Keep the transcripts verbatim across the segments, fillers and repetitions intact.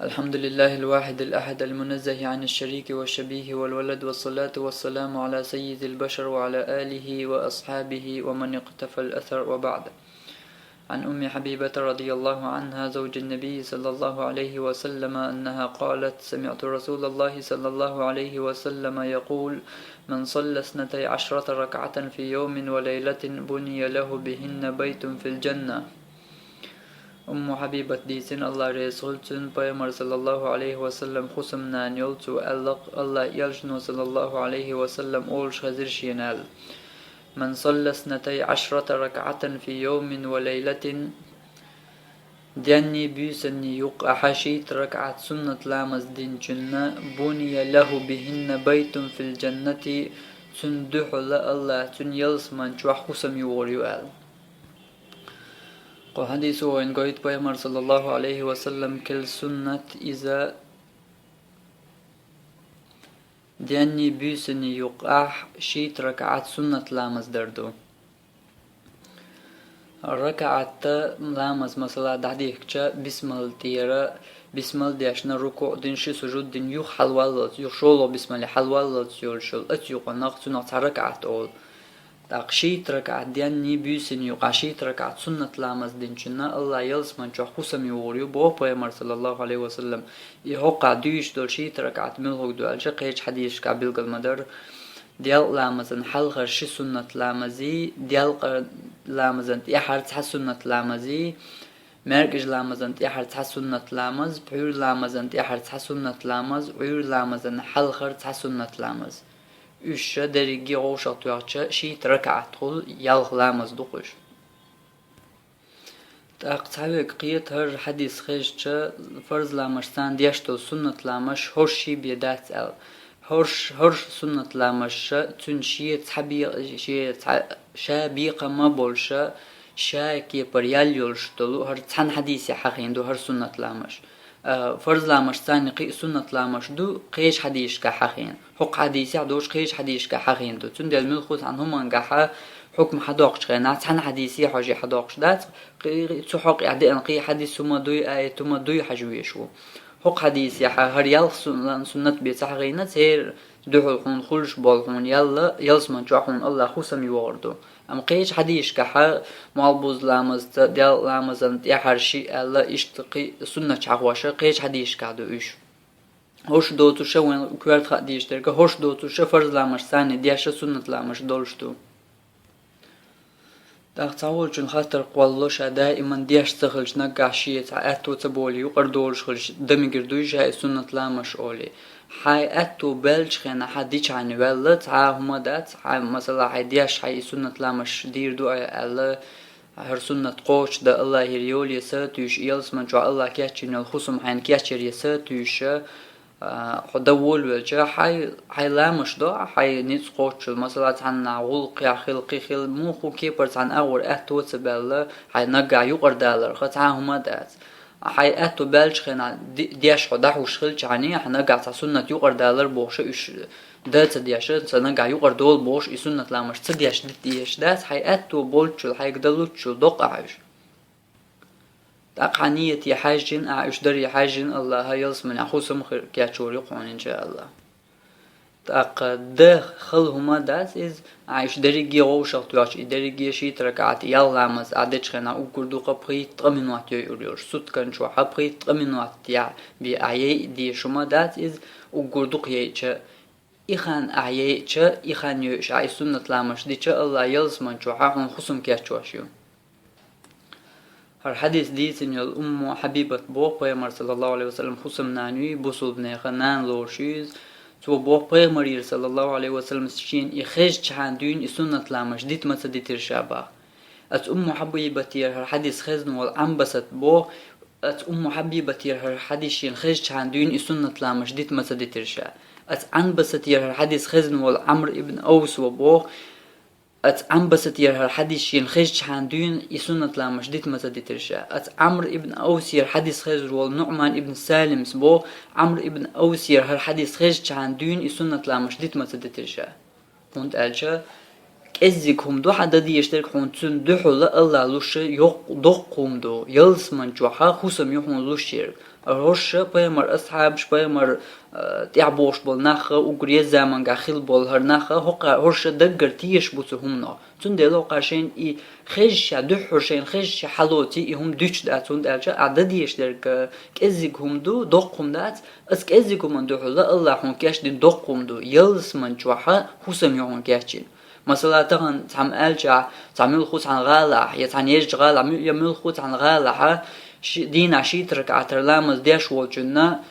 الحمد لله الواحد الأحد المنزه عن الشريك والشبيه والولد، والصلاة والسلام على سيد البشر وعلى آله وأصحابه ومن اقتفى الأثر وبعد. عن أم حبيبة رضي الله عنها زوج النبي صلى الله عليه وسلم أنها قالت: سمعت رسول الله صلى الله عليه وسلم يقول: من صلى اثنتي عشرة ركعة في يوم وليلة بني له بهن بيت في الجنة. Умму Хьабибат дийцина, Аллах реза хуьлда цунна, пайхамар, саллаллаху Ӏалайхи ва саллам, хӀусамнана йолу, цо аьлла-кх, Аллах элчано, саллаллаху Ӏалайхи ва саллам, олуш хезира шена аьлла: من صلى اثنتي عشرة ركعة في يوم وليلة, денний, буьйсанний юккъехь шийтта ракаӀат суннат ламаз динчунна, بني له بهن بيت في الجنة, цунна дуьхьал Аллах цуьнан ялсаман чохь хӀусам йогӀур ю аьлла. Кху хьадисо вайна гойту пайхамар, саллаллаху Ӏалайхи ва саллам, керла суннат иза денний, буьйсанний юккъехь шийтта ракаӀат суннат ламаз дар ду. РакаӀат ламаз, масала, дӀадихкича, бисмал тӀера, бисмал дешна, рукуӀ дина, ши сужуд дина, юха хьалаваллалц, юха шолгӀа бисмале хьалаваллалц йолуш йолу оцу юкъанах, цунах цхьа ракаӀат олу. ТӀаккха шийтта ракаӀат денний, буьйсанний юкъахь шийтта ракаӀат суннат ламаз динчунна Аллах ялсаман чохь хӀусам йогӀур ю, боху пайхамар, саллаллаху Ӏалайхи ва саллам. И хӀокхахь дуьйцуш долу шийтта ракаӀат муьлхарг ду аьлча, кхечу хьадисашкахь билгал ма-дарра: делкъа ламазан хьалхара ши суннат ламазий, делкъа ламазан тӀаьхьара цхьа суннат ламазий, маьркӀажа ламазан тӀаьхьара цхьа суннат ламаз, пхьуьйра ламазан тӀаьхьара цхьа суннат ламаз, Ӏуьйра ламазан хьалхара цхьа суннат ламаз. Уьш ша дерриге а вовшах тоьхча, шийтта ракаӀат хуьлу, ялх ламаз ду-кх уьш. ТӀаккха цхьаверг кхета, хӀара хьадис хезча, фарз ламаш, царна деш долу суннат ламаш хӀорш шен бен дац аьлла. ХӀорш, хӀорш суннат ламаш ша, цуьнан шен цхьа бе-, шен цхьа, ша бекхам а болуш, ша кепара ял йолуш долу, хӀара цхьана хьадисехь хьахийна ду хӀара суннат ламаш. А, фарз ламаш, царна кхин а суннат ламаш ду, кхечу хьадисашкахь хьахийна. ХӀокху хьадисехь долуш кхечу хьадисашкахь хьахийна ду. Цундела муьлхха а цхьана хӀумангахь хьукма хьадоккхучу хенахь, цхьана хьадисехь хьожий хьадоккхуш дац, кхин а цу хьокъехь деана кхин а хьадис хӀума дуй, аят хӀума дуй хьажа везаш ву. ХӀокху хьадисехь хӀара ялх сун-, суннат бен ца хьахийна, церан дуьхьал хьуна хуьлуш болу хьуна ял, ялсаман чохь хьуна Аллах хӀусам йогӀур ду. Амма кхечу хьадисашкахь малхбуза ламазца, делкъа ламазан тӀаьхьара шиъ аьлла, иштта кхин а суннаташ хьахош кхечу хьадисашкахь ду уьш. ХӀорш доцуш а, вайн коьрта хаа дезаш дерг а, хӀорш доцуш а фарз ламаш, царна деш а суннат ламаш долуш ду. ТӀаккха цхьаволчун хаттар кхоллало, ша даиман деш ца хилча, наггахь шен цхьа аьтто ца болий, юкъара долуш хилча, дан мегар дуй ша и суннат ламаш олий. Хьайн аьтто баьллачу хенахь хьан дичахьана ваьлла, цхьа а хӀума дац, хьайн, масала, хьайн деш, хьайн и суннат ламаш дийр ду ай аьлла, хӀара суннат кхочушдан Аллахьера йоле са а туьйсуш, ялсаман чохь Аллах кечйина йолу хӀусам хьайна кечъяре са а туьйсуш, а, хьо дан волавелча, хьайн, хьайн ламаш до, хьайн ницкъ кхоччул, масала, цхьанна гӀуллакхехь хила, кхин хила, муха кепара цхьана агӀор аьтто а ца баьлла, хьайн наггахь юкъара даларх цхьа а хӀума а дац. Хьайн аьтто баьллачу хенахь де-, деш хьо дӀахьуш хилчахьана, хьан наггахь цхьа суннат юкъара далар бохуш, уьш дан а ца деш, ца наггахь юкъара долу бохуш, и суннат ламаш ца деш дита дезаш дац, хьайн аьтто болччул, хьайга дан луччул доккху ахь уьш. ТӀаккха хьан нийяте хьаьжжина, ахь уьш даре хьаьжжина, Аллаха ялсаманехь хӀусам хир кечвор ю хьуна, иншааллах. ТӀаккха дан хала хӀума дац иза, ахь уьш дерриге а вовшах тоьхча, и дерриге а шийтта ракаӀат ялх ламаз ахь дечу хенахь уггар дукха пхийтта-ткъа минот йойур йолуш. Суткан чохь пхийтта-ткъа минотехь бен ахь яйа дезаш хӀума дац иза, уггар дукха яйча, и хан ахь яйча, и хан йойуш ахь и суннат ламаш дича, Аллах ялсаман чохь хьуна хӀусам кечвош ю. ХӀара хьадис дийцина йолу Умму Хьабибат боху, пайхамар, саллаллаху Ӏалайхи ва саллам, хӀусамнана юй, бусулбанеха нана лоруш ю иза. Цо боху, пайхамарера, саллаллаху Ӏалайхи ва саллам, шена и хезчахьана дуьйна и суннат ламаш дита ма ца дитира ша боху. Оцу Умму Хьабибатера хӀара хьадис хезна волу Ӏамбасат боху, оцу Умму Хьабибатера хӀара хьадис шена хезчахьана дуьйна и суннат ламаш дита ма ца дитира ша. Оцу Ӏамбасатера хӀара хьадис хезна волу Ӏамр ибн Авс ва боху, оцу Ӏамбасатера хӀара хьадис шена хезчахьана дуьйна и суннат ламаш дита ма ца дитира ша. Оцу Ӏамр ибн Авсера хьадис хезар волу Нуъман ибн Салимс боху, Ӏамр ибн Авсера хӀара хьадис хезчахьана дуьйна и суннат ламаш дита ма ца дитира ша. ХӀунда аьлча кӀеззиг хӀума ду хьан дан дезаш дерг, хьуна цунна дуьхьал Аллахьа луш йоккха доккха хӀума ду, ялсман чохь хӀусам ю хьуна луш ерг. ХӀорш пайхамар асхьабаш, пайхамар, э, тӀаьхьа бохуш болу нах, уггар еза заманга хилла болу хӀара нах, хӀокху хӀорш даггара тешаш бу цу хӀуманах. Цундела хӀокху шайна и хезча, дуьххьара шайна хезча хьалоций, и хӀума дуьтуш дац, хӀунда аьлча ахь дан дезаш дерг, э, кӀеззиг хӀума ду, доккха хӀума дац, аса кӀеззиг хӀуманна дуьхьал Аллахьа хьуна кечдина доккха хӀума ду, ялсман чохь хӀусам ю хьуна кечйина. Масала, тахана цхьамма аьлча, цхьа муьлхха цхьана гӀалахь, я цхьана езачу гӀалахь, муь-, я муьлхха цхьана гӀалахь, ши-, дийнахь шийтта ракаӀатара ламаз деш волчунна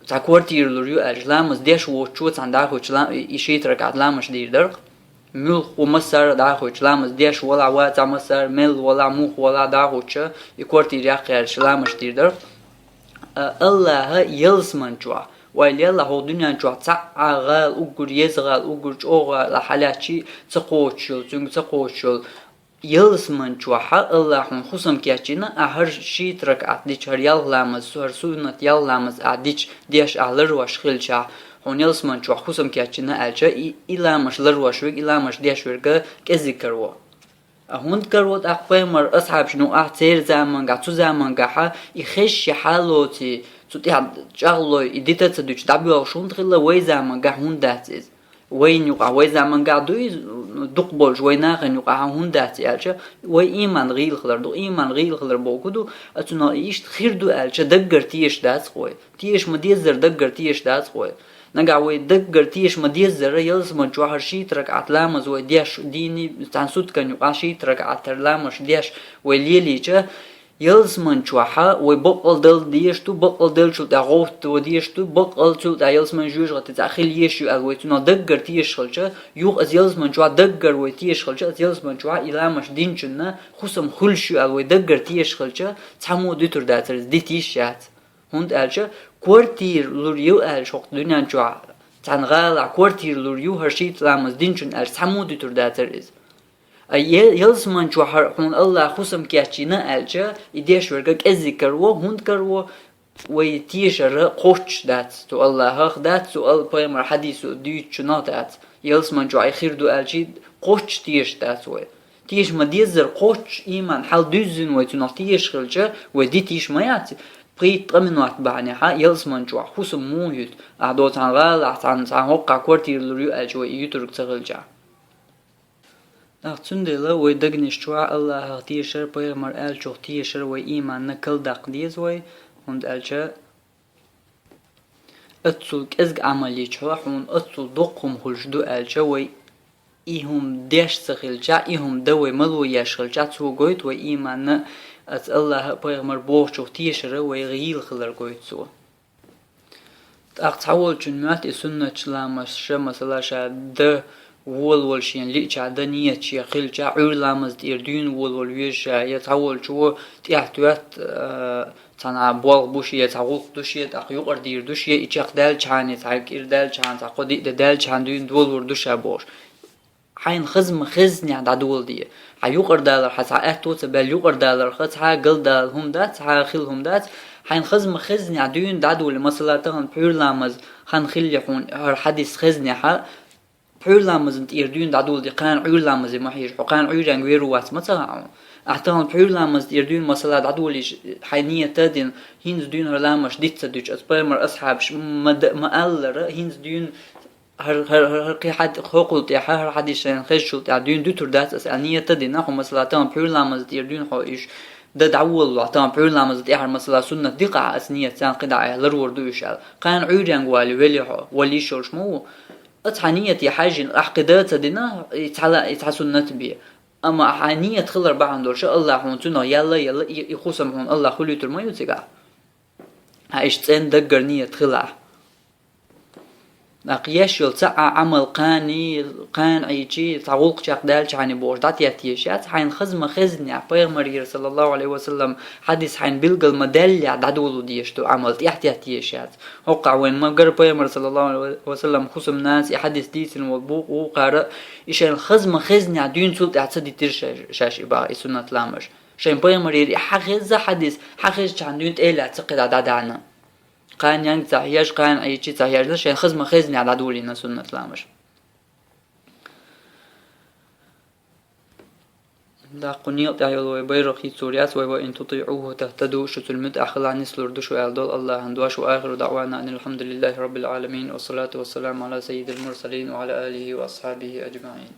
цхьа квартира лур ю аьлча, ламаз деш воцучо цхьана дӀахуьттуш ла-, и шийтта ракаӀат ламазаш дийр дара. Муьлхха массара а дӀахуьттуш, ламаз деш валахь, вацахь массара, мел валахь, муха валахь дӀахуьттуш, и квартира яккха аьлча, ламазаш дийр дара. А, Аллахьа ялсман чохь, ойла елахь, хӀокху дуьнен чохь цхьа а гӀала, уггар еза гӀала, уггар чӀогӀа гӀала хьалаьцча а ца кхочуш йолу, цуьнга ца кхочуш йолу, ялсман чохь Аллахьа хьуна хӀусам кечйина, ахь хӀара шийтта ракаӀат дича, хӀара ялх ламаз, хӀара суннат ялх ламаз ахь дича, деш ахь ларвеш хилчахь, хьуна ялсман чохь хӀусам кечйина аьлча, и, и ламазаш ларвеш верг, и ламазаш деш верг кӀеззиг караво. А хӀунда караво тӀаккха пайхамар асхьабашна юкъахь, церан замангахь, цу замангахь и хезча хьалоций, цу тӀехь чӀагӀлой, и дита ца дуьтуш дӀабоьлхуш хӀунда хилла, вай замангахь хӀунда дац иза? Вайна юкъахь, вай замангахь дуй иза, дукха болчу вай нахана юкъахь хӀунда дац аьлча, вай ийман гӀийла хилар ду. Ийман гӀийла хилар бохург ду, а цунах иштта хир ду аьлча, даггара тешаш дац-кх вай. Тешаш ма-деззара даггара тешаш дац-кх вай. Нагахь вай даггара тешаш ма-деззара, ялсман чохь хӀара шийтта ракаӀат ламаз вай деш, дийна цхьана суткана юкъахь шийтта ракаӀатара ламазаш деш вай лелийча, ялсман чохь вай баккъал дала дезаш ду, баккъал деллачул тӀаьхьа гӀовттаво дезаш ду, баккъал цул тӀаьхьа ялсмани жоьжахати цхьаъ хила езаш ю аьлла, вай цунах даггара тешаш хилча, юха аса ялсман чохь даггара вай тешаш хилча, аса ялсман чохь и ламазаш динчунна хӀусам хуьлуш ю аьлла, вай даггара тешаш хилча, цхьаммо дуьтур дацара иза, дита йиш яц. ХӀунда аьлча квартира лур ю аьлча хӀокху дуьнен чохь, цхьана гӀалахь квартира лур ю хӀара шийтта ламаз динчунна аьлча, цхьаммо дуьтур дацара иза. А е-, ялсман чохь хьуна Аллахьа хӀусам кечйина аьлча, и деш верг кӀеззиг караво, хӀунда караво, вай тешар кхоччуш дац цу Аллахьах, дац цу ал-, пайхамар хьадисо дуьйцучунах, дац. Ялсман чохь и хир ду аьлча, кхоччуш тешаш дац вай. Тешаш ма-деззара кхоччуш, ийман хьал дуьззина вай цунах тешаш хилча, вай дита йиш ма яц. Пхийтта-ткъа минот бахьанехь ялсман чохь хӀусам муха юьту? Ахь доцу цхьана гӀалахь, цхьана, цхьана хӀокхахь квартира лур ю аьлча, вай и юьтург ца хилчахь. ТӀаккха цундела вай дегнаш чохь Аллахьах тешар, пайхамар аьллачух тешар вай ийманна калдаккха деза вай, хӀунда аьлча аццул кӀезиг Ӏамал йича, хьуна аццул доккха хӀума хуьлуш ду аьлча, вай и хӀума деш ца хилча, и хӀума дан вай мало еш хилча, цо гойту вай ийманна, аса Аллахьа а, пайхамар бохучух тешара вай гӀийла хилар гойту цо. ТӀаккха цхьаволчун моьтту и суннаташ ламазаш, масала, ша дан волавала шена лиъча, дан ниет шен хилча, Ӏуьйра ламаза тӀера дуьйна волавала веза ша, я цхьаволчо тӀаьхьа тоьтту, а, цхьана болх бу шен, цхьа гӀуллакх ду шен, тӀаккха юкъара дийр ду шен, и чекхдаьллачхьана, цхьа кӀира даьллачхьана, цхьа кхо диъ де даьллачхьана дуьйна долалур ду ша бохуш. Хьайна хаза ма-хезнехь дӀадоладе. Хьан юкъара даларх, хьан цхьа аьтто ца баьлла юкъара даларх, цхьа а галдала хӀума дац, цхьа а хила хӀума дац. Хьайна хаза ма-хезнехь дуьйна дӀадоле, масала, тахана пхьуьйра ламаз хан хилли хьуна хӀара хьадис хезнехь, пхьуьйра ламазна тӀера дуьйна дӀадоладе, кхана Ӏуьйра ламазе ма хьежа, хьо кхана Ӏуьйренга вер ву вац ма ца хаьа хьуна. Ахь тахана пхьуьйра ламазна тӀера дуьйна, масала, дӀадолийча, хьайн ниет а дина, хӀинца дуьйна хӀара ламазаш диц ца дуьтуш, аса пайхамар асхьабаш ма д-, ма аллара, хӀинца дуьйна хӀара, хӀара, хӀара, хӀара кхин хьад-, хӀокхул тӀаьхьа, хӀара хьадис шайна хезначул тӀаьхьа дуьйна дуьтур дац аса аьлла, ниет а дина, хьо, масала, тахана пхьуьйра ламаза тӀера дуьйна хьо уьш дан дӀаволалахь, тахана пхьуьйра ламаза тӀаьхьара, масала, суннат дикъахь аса ниет царна кхидӀа а ларвар ду уьш аьлла. Кхана Ӏуьйренга вале веле хьо, вала йиш йолуш ма ву. Аса хьан ниете хьаьжжина, ахь кхин дан а ца дина, и цхьа ла-, и цхьа суннат бе. Амма ахь хьан ниет хилар бахьана долуш, Аллахьа хьуна цунах яьлла а елла, и, и хӀусам хьуна Аллахьа хуьлуьйтур ма ю цигахь. Хьан иштта цӀена даггара ниет хилахь. ТӀаккха еш йолу цхьа а Ӏамал кхана, кхана Ӏийча, цхьа гӀуллакх чекхдаьллачхьана бохуш дӀатетта езаш яц, хьайна хаза ма-хезнехь, пайхамарера, саллаллаху Ӏалайхи ва саллам, хьадис хьайна билгал ма-даьллехь дӀадоло дезаш ду Ӏамал, тӀаьхьатетта езаш яц. ХӀокхахь вайна ма-гарра пайхамар, саллаллаху Ӏалайхи ва саллам, хӀусамнанас и хьадис дийцина волу бу-, вукхара, и шайна хаза ма-хезнехь дуьйна цул тӀаьхьа ца дитира ша-, шаьш и баха, и суннат ламазаш. Шайн пайхамарера и хьан хезна хьадис, хьан хезначхьана дуьйна тӀе а лаьцна кхидӀа дӀадаьхьна. Кхана янга ца хьежа, кхана Ӏийча ца хьежна, шайна хаза ма-хезнехь дӀадолийна суннат ламазаш. Даккха некъа тӀехь йолу вай байракх йицур яц, вай: «Ва ин тутиӀуху тахтаду», шу цуьнан муьтӀахь хилахь нислур ду шу аьлла долу Аллахьан дош. Ва ахиру даӀвана анил хьамдулиллахи раббил Ӏаламин, ва салату ва саламу Ӏала саййидил мурсалин ва Ӏала алихи ва асхьабихи аджмаӀин.